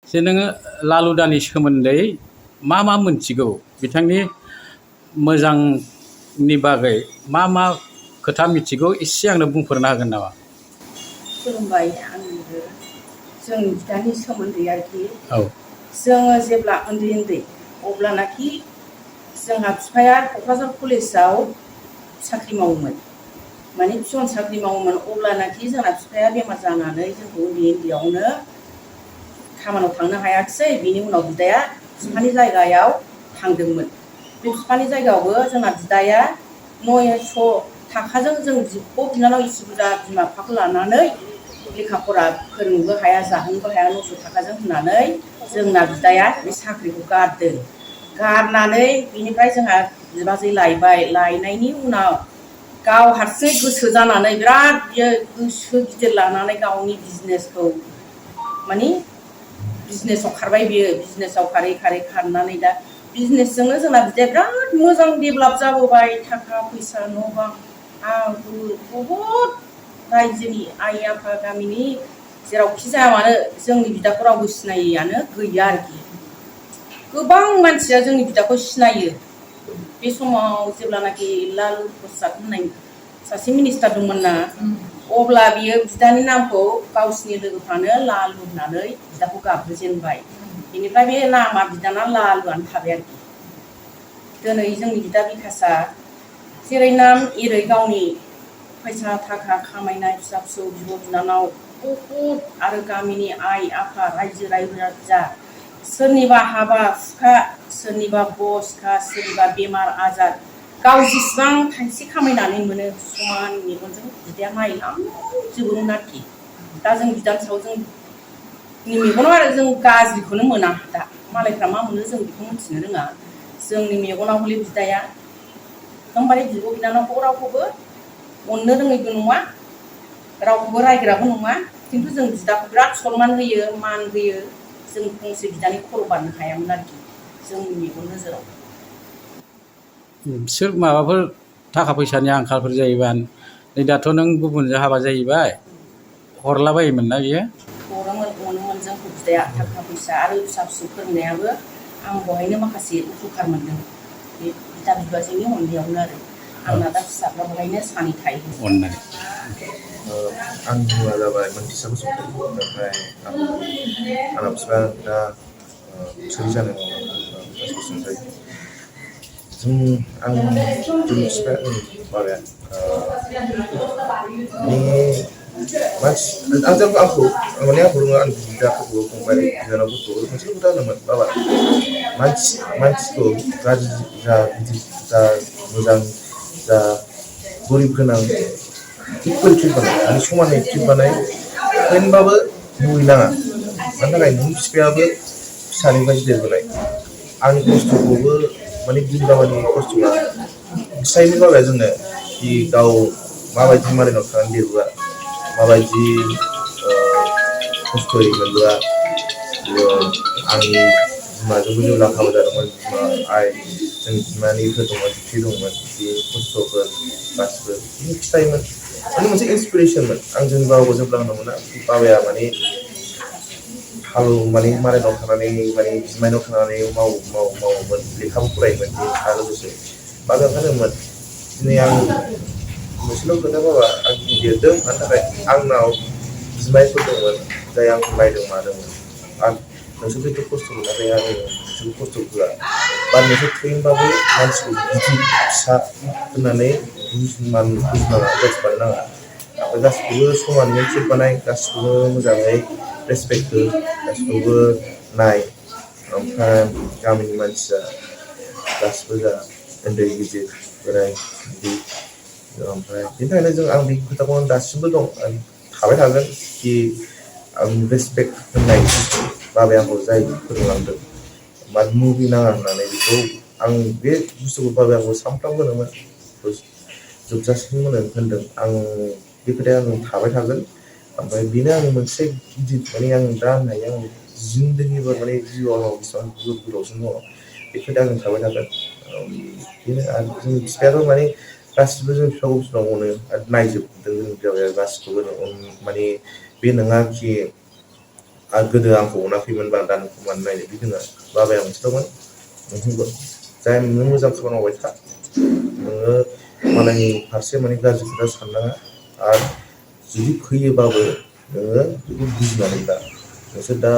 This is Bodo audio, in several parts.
जे नोङो लालु दानि सोमोन्दै मा मोनथिगौ बिथांनि मोजांनि बागै मा खोथा मिथिगौ एसे आंनो बुंफोरनो हागोन नामा? खुलुमबाय आंनिबो जोंनि बिदानि सोमोन्दै आरोखि औ जोङो जेब्ला उन्दै अब्लानाखि जोंहा बिफाया क'क्राझार कलेजाव साख्रि मावोमोन माने पिअन साख्रि मावोमोन अब्लानाखि जोंना बिफाया बेमार जानानै जोंखौ उन्दैयावनो खामानियाव थांनो हायाखिसै बिनि उनाव बिदाया बिफानि जायगायाव थांदोंमोन बे बिफानि जायगायावबो जोंना बिदाया 900 थाखाजों जों बिब' बिनानाव इसे बुरजा बिमा बिफाखौ लानानै लेखा फरा फोरोंनोबो हाया जाहोनोबो हाया 900 थाखाजों होननानै जोंना बिदाया बे साख्रिखौ गारदों गारनानै बिनिफ्राय जोंहा बिबाजै लायबाय लायनायनि उनाव गाव हारसिङै गोसो जानानै बिराद बियो गोसो गिदिर लानानै गावनि बिजनेसखौ माने बिजनेसाव खारबाय बियो बिजनेसाव खारै खारनानै दा बिजनेसजोंनो जोंना बिदाया बिराद मोजां डेभेलप जाबोबाय थाखा फैसा न' बां हा हु बहुद रायजोनि आइ आफा गामिनि जेरावखि जाया मानो जोंनि बिदाखौ रावबो सिनायैयानो गैया आरोखि गोबां मानसिया जोंनि बिदाखौ सिनायो बे समाव जेब्लानाखि लालु प्रसाद होननाय सासे मिनिस्टार दंमोन ना अब्ला बियो बिदानि नामखौ गावसिनि लोगोफ्रानो लालु होननानै बिदाखौ गाबज्रिजेनबाय बेनिफ्राय बे नामा बिदाना लालुआनो थाबाय आरोखि दिनै जोंनि बिदा बिकासआ जेरै नाम एरै गावनि फैसा थाखा खामायनाय फिसा फिसौ बिब' बिनानाव बहुद आरो गामिनि आइ आफा रायजो राजा सोरनिबा हाबा हुखा सोरनिबा बस खास सोरनिबा बेमार आजार गाव जेसेबां थाइसे खामायनानै मोनो समान मेगनजों बिदाया नायलांजोबोमोन आरोखि दा जों बिदानि सायाव जोंनि मेगनाव आरो जों गाज्रिखौनो मोना दा मालायफ्रा मा मोनो जों बेखौ मिथिनो रोङा जोंनि मेगनाव हले बिदाया एकदमबारे बिब' बिनानावखौ रावखौबो अननो रोङैबो नङा रावखौबो रायग्राबो नङा खिन्थु जों बिदाखौ बिराद सनमान होयो मान होयो जों फंसे बिदानि खर' बारनो हायामोन आरोखि जोंनि मेगन नोजोराव बिसोर माबाफोर थाखा फैसानि आंखालफोर जायोबा नै दाथ' नों गुबुनजों हाबा जाहैबाय हरलाबायोमोन ना बियो? हरोमोन अनोमोन जोंखौ बिदाया थाखा फैसा आरो फिसा फिसौ फोरोंनायाबो आं बहायनो माखासे उपकार मोनदों बे बिदा बिबाजैनि अननायावनो आरो आंना दा फिसाफ्रा बहायनो सानै थायो अननानै आंनि मुङा जाबाय मोनथिसा बसुमतारी ओमफ्राय आंना बिफा दा रुंसारि जानाय बिकास बसुमतारी जोंनि बिफाया माबाया आंखौ रोङो आं बिदाफोरखौ फंबाय बिनानावफोरखौ मोनसेल' खोथा होनोमोन बाबा मानसिखौ गाज्रि जा गिदिर जा मोजां जा गरिब गोनां इकुवेल ट्रिट बानाय माने समानै ट्रिट बानाय होनबाबो मुगैनाङा मानि थाखाय नोंनि बिफायाबो फिसानिफ्राय देरबोनाय आंनि खस्थ'खौबो माने बिगाबानि खस्थ'आ फिसायनि बाबाया जोंनो कि गाव माबायदि मालायनाव थानानै देरबोआ माबायदि खस्थ'यै मोनबोआ आंनि बिमाजोंबो जेब्ला हाबा जादोंमोन बिमा आइ जोंनि बिमानैफोर दंमोन बिबथै दंमोन बे खस्थ'फोर गासिबो बिदिनो खिथायोमोन माने मोनसे इन्सपिरेसनमोन आं जोंनि बाबाखौ जेब्ला होननो मोना बाबाया माने माने मालायनाव थानानै माने बिमायनाव थानानै मावोमोन लेखाबो फरायोमोन लेखा लोगोसे बाबाया ओंखारदोंमोन दिनै आं मोनसेल' खोथा बाबा आं दिनै देरदों मानि थाखाय आंनाव बिमायफोर दंमोन जाय आंखौ नायदों मादोंमोन आं नोंसोर बेथ' खस्थ' मोनाखै आङो नोंसोर खस्थ' होआ बा नोंसोर थैनोबाबो मानसिखौ गिदिर फिसा होननानै बुजिनाङा जाज बानायनाङा ओमफ्राय गासिखौबो समानैनो ट्रिट बानाय गासिखौबो मोजाङै रेसपेक्ट हो गासिखौबो नाय ओमफ्राय गामिनि मानसिया गासिबो जा उन्दै गिदिर बोराय बिदि ओमफ्राय बेनि थाखायनो आं बे खोथाखौ दासिमबो दं थाबाय थागोन कि आं रेसपेक्ट होननाय बाबाया आंखौ जाय फोरोंलांदों मा मुगैनाङा होननानै बेखौ आं बे बुस्थुखौ बाबाया आंखौ सानफ्रामबो होनोमोन जोबजासिम होनदों आं बे खोथाया आं थाबाय थागोन ओमफ्राय बेनो आं मोनसे गिदिर माने आं दा होननाय आं जिन्दगिबो माने जिउआव बेसेबां गोदावसिन दङ बे खोथाया आं थाबाय थागोन बेनो आरो जोंनि बिफायाबो माने गासिबो जों बिफाखौ बिसिबां अनो आरो नायजोबदों जोंनि बिफाया गासिखौबो माने बे नङा कि आरो गोदो आंखौ अनाखैमोनबा दा नोंखौ मानो नायनो बे जोंना बाबाया मोनसेल'मोन नोंखौ जाय नों मोजां खामानि मावबाय था नोङो मालायनि फारसे माने गाज्रि खोथा साननाङा आरो जुदि फैयोबाबो नोङो बेखौ बुजिनानै ला नोंसोर दा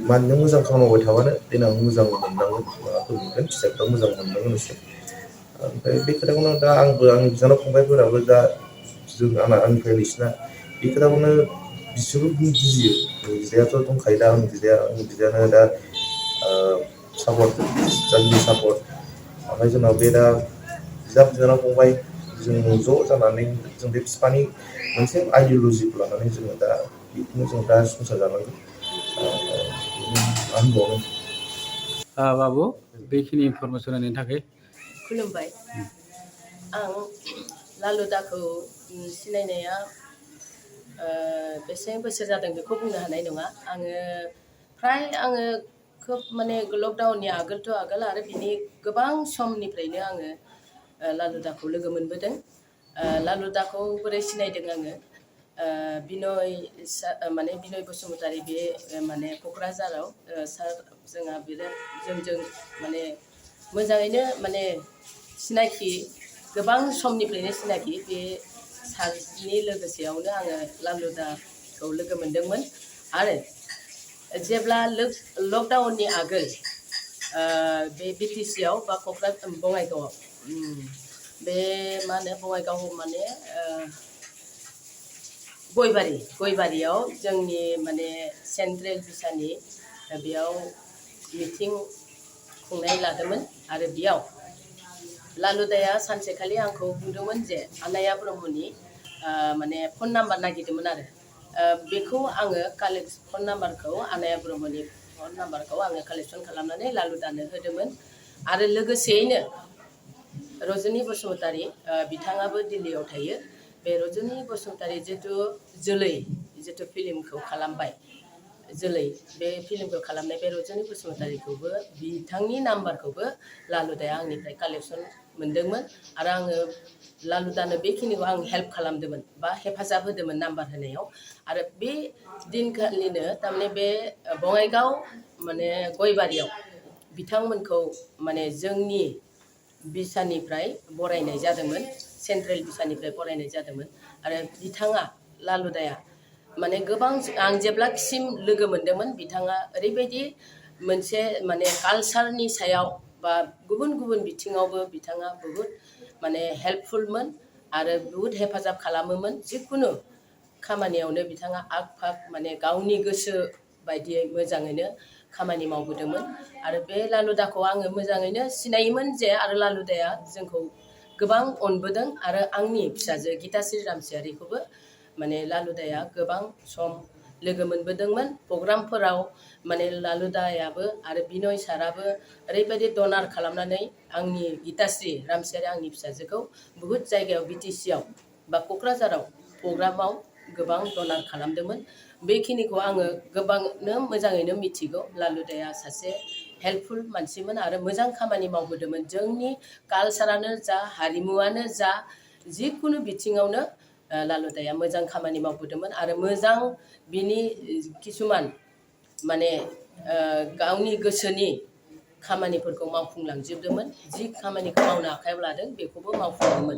माने नों मोजां खामानि मावबाय थाबानो देनां मोजां मोननांगोन माबाफोर मोनगोन फिसाफ्रा मोजां मोननांगोन एसे ओमफ्राय बे खोथाखौनो दा आंबो आंनि बिनानाव फंबायफोराबो दा जों आंनिफ्राय नोंसिना बे खोथाखौनो बिसोरबो बुजियो बिदायाथ' दंखायो दा आंनि बिदायानो दा सापर्ट सापर्ट ओमफ्राय जोंनाव बे दा बिदा बिनानाव फंबाय जों ज' जानानै जों बे बिफानि मोनसे आइडिअलजिखौ लानानै जोङो दा बेखौनो जों दा संसार जानांगौ मा होनबावनो बाबु बेखिनि इनफरमेसन होनायनि थाखाय खुलुमबाय आं लालु दाखौ सिनायनाया बेसे बोसोर जादों बेखौ बुंनो हानाय नङा आङो खोब माने लकडाउननि आगोल आरो बिनि गोबां समनिफ्रायनो आङो लालु दाखौ लोगो मोनबोदों लालु दाखौ बोरै सिनायदों आङो बिनय बसुमतारी बे माने क'क्राझाराव सार जोंहा बिराद जोंजों माने मोजाङैनो माने सिनाखि गोबां समनिफ्रायनो सिनाखि बे सारनि लोगोसेयावनो आङो लालु दाखौ लोगो मोनदोंमोन आरो जेब्ला लकडाउननि आगोल बे बिटिसिआव बा क'क्राझार बङाइगावआव बे मा होनो बङाइगाव माने गयबारियाव जोंनि माने सेन्ट्रेल बिसानि बेयाव मिटिं खुंनाय लादोंमोन आरो बेयाव लालुदाया सानसेखालि आंखौ बुंदोंमोन जे आनाया ब्रह्मनि माने फन नाम्बार नागिरदोंमोन आरो बेखौ आङो फन नाम्बारखौ आनाया ब्रह्मनि फन नाम्बारखौ आङो कालेक्सन खालामनानै लालुदानो होदोंमोन आरो लोगोसेयैनो रजनी बसुमतारी बिथाङाबो दिल्लीयाव थायो बे रजनी बसुमतारी जिथु फिल्मखौ खालामबाय बे फिल्मखौ खालामनाय बे रजनी बसुमतारीखौबो बिथांनि नाम्बारखौबो लालुदाया आंनिफ्राय कालेक्सन मोनदोंमोन आरो आङो लालुदानो बेखिनिखौ आं हेल्प खालामदोंमोन बा हेफाजाब होदोंमोन नाम्बार होनायाव आरो बे दिनखालिनो थारमाने बे बङाइगाव माने गयबारियाव बिथांमोनखौ माने जोंनि बिसानिफ्राय बरायनाय जादोंमोन सेन्ट्रेल बिसानिफ्राय बरायनाय जादोंमोन आरो बिथाङा लालुदाया माने गोबां आं जेब्लासिम लोगो मोनदोंमोन बिथाङा ओरैबायदि मोनसे माने कालसारनि सायाव बा गुबुन गुबुन बिथिङावबो बिथाङा बहुद माने हेल्पफुलमोन आरो बहुद हेफाजाब खालामोमोन जिखुनु खामानियावनो बिथाङा आग फाग माने गावनि गोसो बायदियै मोजाङैनो खामानि मावबोदोंमोन आरो बे लालुदाखौ आङो मोजाङैनो सिनायोमोन जे आरो लालुदाया जोंखौ गोबां अनबोदों आरो आंनि फिसाजो गीताश्री रामसियारिखौबो माने लालुदाया गोबां सम लोगो मोनबोदोंमोन प्रग्रामफोराव माने लालुदायाबो आरो बिनय साराबो ओरैबायदि डनार खालामनानै आंनि गीताश्री रामसियारि आंनि फिसाजोखौ बुहुद जायगायाव बिटिसिआव बा क'क्राझाराव प्रग्रामाव गोबां डनार खालामदोंमोन बेखिनिखौ आङो गोबांनो मोजाङैनो मिथिगौ लालुदाया सासे हेल्पफुल मानसिमोन आरो मोजां खामानि मावबोदोंमोन जोंनि कालसारानो जा हारिमुआनो जा जिखुनु बिथिङावनो लालुदाया मोजां खामानि मावबोदोंमोन आरो मोजां बिनि किसुमान माने गावनि गोसोनि खामानिफोरखौ मावफुंलांजोबदोंमोन जि खामानिखौ मावनो आखायाव लादों बेखौबो मावफुंदोंमोन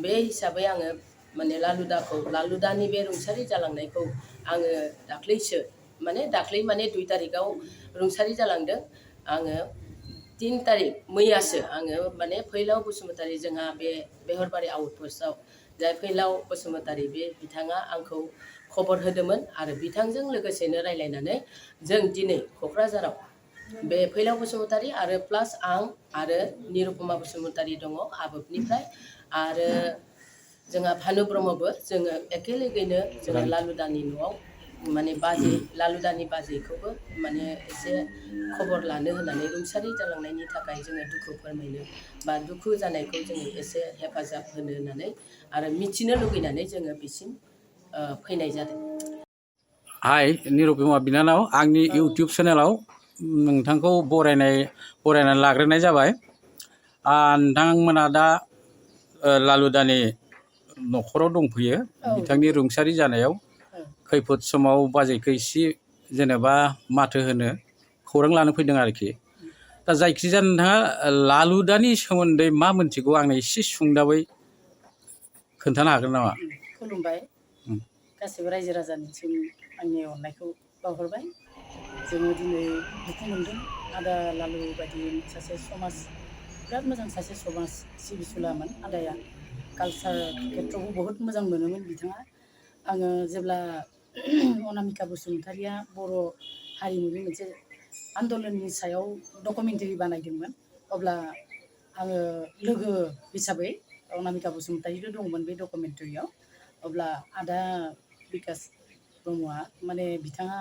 बे हिसाबै आङो माने लालुदानि बे रुंसारि जालांनायखौ आङो दाख्लै माने 2 तारिखआव रुंसारि जालांदों आङो 3 तारिख मैयासो आङो माने फैलाव बसुमतारी जोंहा बे बेहरबारि आउटपस्टआव जाय फैलाव बसुमतारी बे बिथाङा आंखौ खबर होदोंमोन आरो बिथांजों लोगोसेनो रायलायनानै जों दिनै क'क्राझाराव बे फैलाव बसुमतारी आरो प्लास आं आरो निरुपमा बसुमतारी दङ आबोबनिफ्राय आरो जोंहा भानु ब्रह्मबो जोङो एखे लोगोनो जोङो लालुदानि न'आव माने लालुदानि बाजैखौबो माने एसे खबर लानो होननानै रुंसारि जालांनायनि थाखाय जोङो दुखु फोरमायनो बा दुखु जानायखौ जोङो एसे हेफाजाब होनो होननानै आरो मिथिनो लुगैनानै जोङो बिसिम फैनाय जादों। हाय निरुपमा बिनानाव आंनि इउटिउब चेनेलाव नोंथांखौ बरायनानै लाग्रोनाय जाबाय नोंथांमोना दा लालुदानि न'खराव दंफैयो बिथांनि रुंसारि जानायाव खैफोद समाव बाजैखौ एसे जेनेबा माथो होनो खौरां लानो फैदों आरोखि। दा जायखिजाया नोंथाङा लालु दानि सोमोन्दै मा मोनथिगौ आंनो एसे सुंदाबै खोन्थानो हागोन नामा? खुलुमबाय गासैबो रायजो राजानिसिम आंनि अननायखौ बावहरबाय। जोङो दिनै दुखु मोनदों आदा लालु बायदि सासे समाज बिराद मोजां सासे समाज सिबिसुलामोन आदाया। कालसार खेथ्रआवबो बहुद मोजां मोनोमोन बिथाङा। आङो जेब्ला अनामिका बसुमतारिया बर' हारिमुनि मोनसे आन्दलननि सायाव डकुमेन्टारि बानायदोंमोन अब्ला आङो लोगो हिसाबै अनामिका बसुमतारिबो दंमोन बे डकुमेन्टारियाव। अब्ला आदा बिकास ब्रह्मआ माने बिथाङा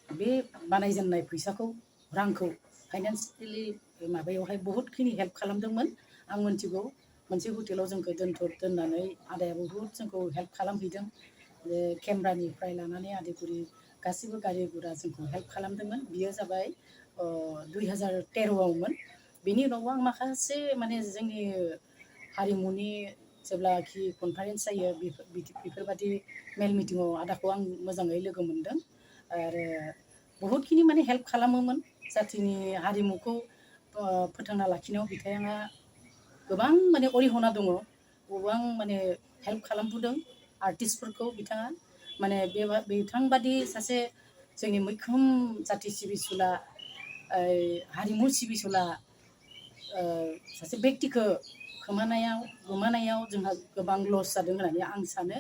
बे बानायजेननाय फैसाखौ रांखौ फाइनान्सियेलि माबायावहाय बहुतखिनि हेल्प खालामदोंमोन। आं मोनथिगौ मोनसे हटेलाव जोंखौ दोननानै आदाया बहुद जोंखौ हेल्प खालामहैदों। बे केमेरानिफ्राय लानानै आदिगुरि गासिबो गारि गुरा जोंखौ हेल्प खालामदोंमोन। बियो जाबाय 2013आवमोन। बेनि उनाव आं माखासे माने जोंनि हारिमुनि जेब्लाखि कनफारेन्स जायो बेफोरबादि मेल मिटिङाव आदाखौ आं मोजाङै लोगो मोनदों आरो बहुतखिनि माने हेल्प खालामोमोन। जाथिनि हारिमुखौ फोथांना लाखिनायाव बिथाङा गोबां माने अरिहना दङ, गोबां माने हेल्प खालामबोदों आर्टिस्टफोरखौ बिथाङा। माने बिथांबादि सासे जोंनि मैखोम जाथि सिबिसुला हारिमु सिबिसुला सासे बेक्तिखौ गोमानायाव जोंहा गोबां लस जादों होननानै आं सानो।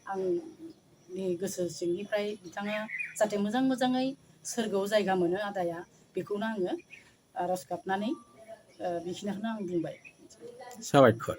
आंनि गोसो सिंनिफ्राय बिथाङा जाहाथे मोजाङै सोरगोआव जायगा मोनो आदाया, बेखौनो आङो आरज गाबनानै बेखिनिखौनो आं बुंबाय। साबायखर।